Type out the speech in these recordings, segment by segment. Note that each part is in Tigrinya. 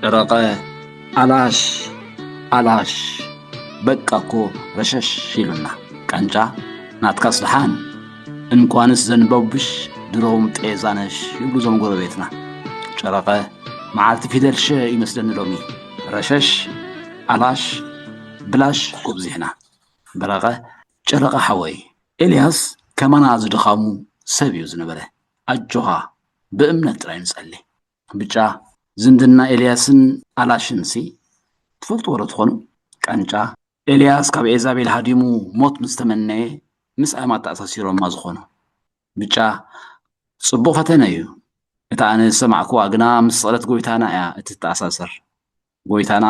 ጨረቐ ኣላሽ ኣላሽ በቃ እኮ ረሸሽ ኢሉና። ቃንጫ ናትካስ ደሓን እንኳንስ ዘንበቡብሽ ድሮም ጤዛ ነሽ ይብሉ ዞም ጎረቤትና። ጨረቐ መዓልቲ ፊደል ሸ ይመስለኒ ሎሚ። ረሸሽ ኣላሽ ብላሽ እኮ ብዚሕና። በረቐ ጨረቐ ሓወይ ኤልያስ ከማና ዝድኻሙ ሰብ እዩ ዝነበረ። ኣጆኻ ብእምነት ጥራይ ንጸሊ። ብጫ ዝምድና ኤልያስን ኣላሽንሲ ትፈልጥዎ ዶ ትኾኑ? ቃንጫ ኤልያስ ካብ ኤዛቤል ሃዲሙ ሞት ምስ ተመነየ ምስ ኣማት ተኣሳሲሮማ ዝኾኑ። ብጫ ጽቡቕ ፈተነ እዩ። እታ ኣነ ዝሰማዕኩዋ ግና ምስ ስቕለት ጎይታና እያ እትተኣሳሰር። ጎይታና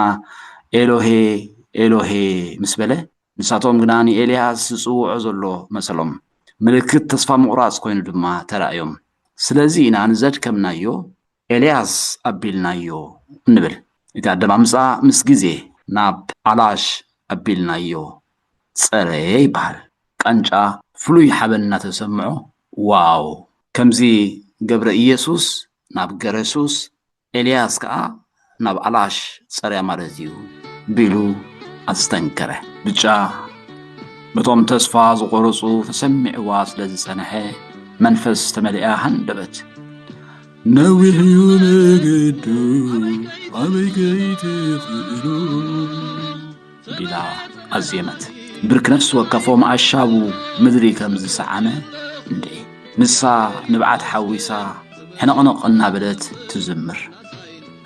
ኤሎሄ ኤሎሄ ምስ በለ ንሳቶም ግና ንኤልያስ ዝጽውዖ ዘሎ መሰሎም። ምልክት ተስፋ ምቑራጽ ኮይኑ ድማ ተራእዮም። ስለዚ ኢና ንዘድከምናዮ ኤልያስ ኣቢልናዮ እንብል። እቲ ኣደማምጻ ምስ ግዜ ናብ ኣላሽ ኣቢልናዮ ጸረየ ይበሃል። ቃንጫ ፍሉይ ሓበን እናተሰምዖ ዋው ከምዚ ገብረ ኢየሱስ ናብ ገረሱስ ኤልያስ ከኣ ናብ ኣላሽ ጸርያ ማለት እዩ ቢሉ ኣስተንከረ። ብጫ በቶም ተስፋ ዝቖረጹ ተሰሚዕዋ ስለ ዝጸንሐ መንፈስ ተመሊኣ ሃንደበት። ነዊሕ እዩ መገዱ ኣበይ ከይትኽእሉ ቢላ ኣዜመት። ብርክ ነፍሲ ወከፎም ኣሻቡ ምድሪ ከም ዝሰዓመ እንዴ ንሳ ንብዓት ሓዊሳ ሕንቕንቕ እናበለት ትዝምር።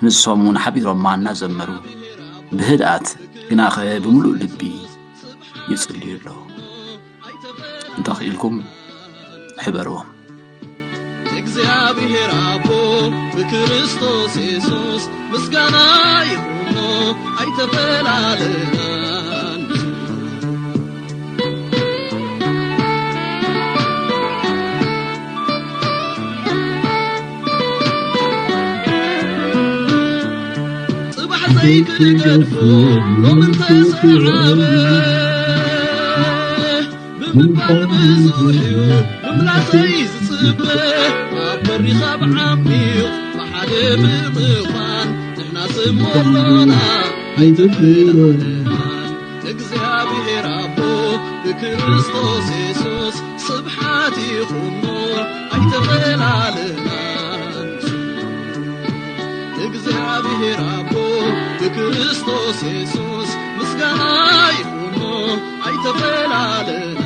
ንሶም እውን ሓቢሮማ እናዘመሩ ብህድኣት ግናኸ ብምሉእ ልቢ ይጽልዩ ኣለዉ። እንተኽኢልኩም ሕበርዎም። እግዚኣብሔር ኣቦ ብክርስቶስ የሱስ ምስጋና ይኹኖ ኣይተፈላለናን። ጽባሕ ዘይክገድፎ ሎም እንተሰዓበ ብምባል ብዙሕ እዩ ምምላሰይ ዝጽበ ኣብ በሪኻ ብዓሚቕ ብሓደ ብምዃን ንሕና ስሞሎና ኣይትፍረድና እግዚኣብሔር ኣቦ ብክርስቶስ የሱስ ስብሓት ይኹኖ ኣይተፈላለናን እግዚኣብሔር ኣቦ ብክርስቶስ የሱስ ምስጋና ይኹኖ ኣይተፈላለናን